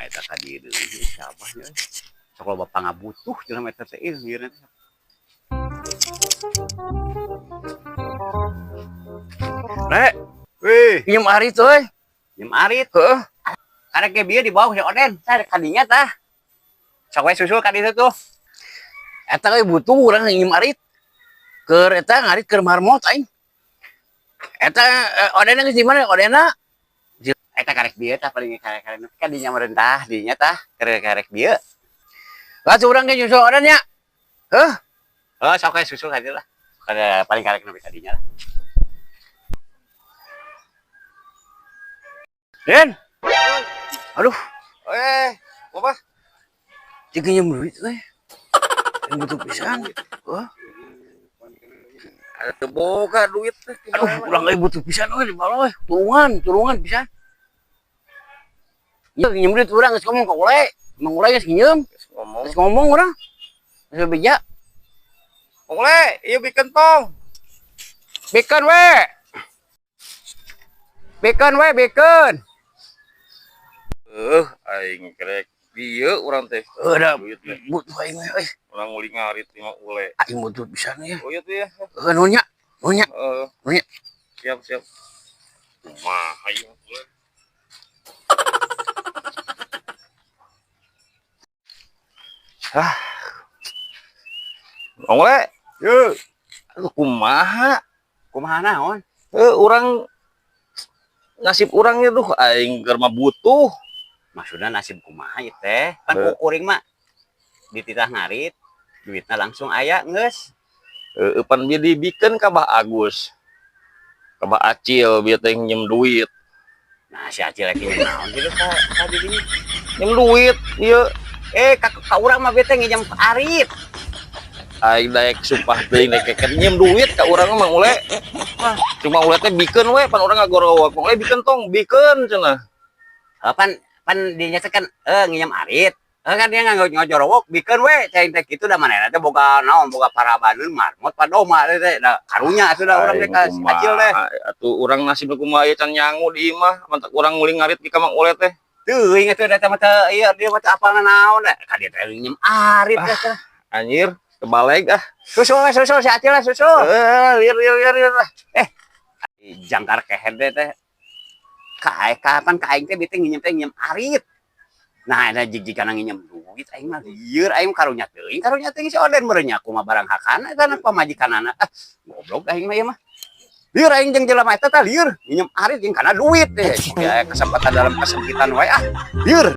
Eta ka dieu deui siapa nya? Sok loba pangabutuh jelema eta teh ieu lieurna teh. Rek, Wih, pinjem arit euy. Nyeum arit. Heeh. Karek ge bieu dibawa si Oden, tah kadinya tah. Sok we susul ka ditu tuh. Eta euy butuh urang nginjem arit. Keur eta ngarit keur marmot aing. Eta Oden geus di mana Odena? Eta karek bieu tah paling karek-karek nepi ka dinya merentah dinya tah karek-karek bieu. Lah urang ge nyusul Oden nya. Heuh. Oh, sok we susul ka dieu lah. Kada paling karek nepi ka dinya lah. Den. Aduh, Eh, apa? cik nginjem duit euy. Aing butuh pisan. Heuh. Ada boga duit teh. Aduh, urang euy butuh pisan euy di bawah euy. Tulungan, tulungan pisan. Ieu nginjem duit urang geus ngomong ka Ule. Mang Ule geus nginjem. Ngomong. Geus ngomong urang. Geus beja. Ule, ieu bikeun tong. Bikeun we. Bikeun we, bikeun. Aing kerek bieu urang teh. Heuh da Duit teh. Butuh aing euy. Urang nguling ngarit lima ule. Aing butuh pisan ya. Oh iya tuh ya. Heuh nuhun nya. Nuhun nya. Heeh. Nuhun nya. Siap, siap. Kumaha ieu ule. Ah. Ule, Ye, aduh kumaha? Kumaha naon? Urang nasib urangnya tuh aing keur mah butuh. Maksudna nasib kumaha ieu teh? Pan Heuh. ku kuring mah dititah ngarit, duitna langsung aya geus. Heeh, pan bieu dibikeun ka Bah Agus. Ka Bah Acil bieu teh nginjem duit. Nah, si Acil lagi nginjem naon kitu ka didinya? Nginjem duit ieu. Ka urang mah bieu teh nginjem arit. Aing daek sumpah teuing daek keket nginjem duit ka urang mah Ule. Wah. Cuma Ule teh bikeun we pan urang ngagorowok. Ule bikeun tong, bikeun cenah. Pan dinya teh kan nginjem arit. Kan dia ngajorowok bikeun we cai teh kitu da manehna teh boga naon boga parabaneun marmot padoma teh teh da karunya atuh da urang teh ka si Acil teh. Atuh urang nasibna kumaha ieu can nyangu di imah, mantak urang nguling ngarit di ka Mang Ule teh. Teuing atuh da teh mah teu ieu dia mah teu apal naon da. Ka dia teh nginjem arit teh teh. Anjir, kebaleg ah. Susul we susul si Acil lah susul. Lieur lieur lieur lieur lah. Jangkar kehed teh. Ka kapan ka aing teh bieu teh nginjem teh nginjem arit. Nah, ada jig-jigana nginjem duit aing mah lieur aing karunya teuing si Oden meureun nya kumaha barang hakana eta na pamajikanana. Ah, goblok aing mah ieu mah. Lieur aing jeung jelema eta teh lieur nginjem arit jeung kana duit teh. Ya kesempatan dalam kesempitan wae ah. Lieur.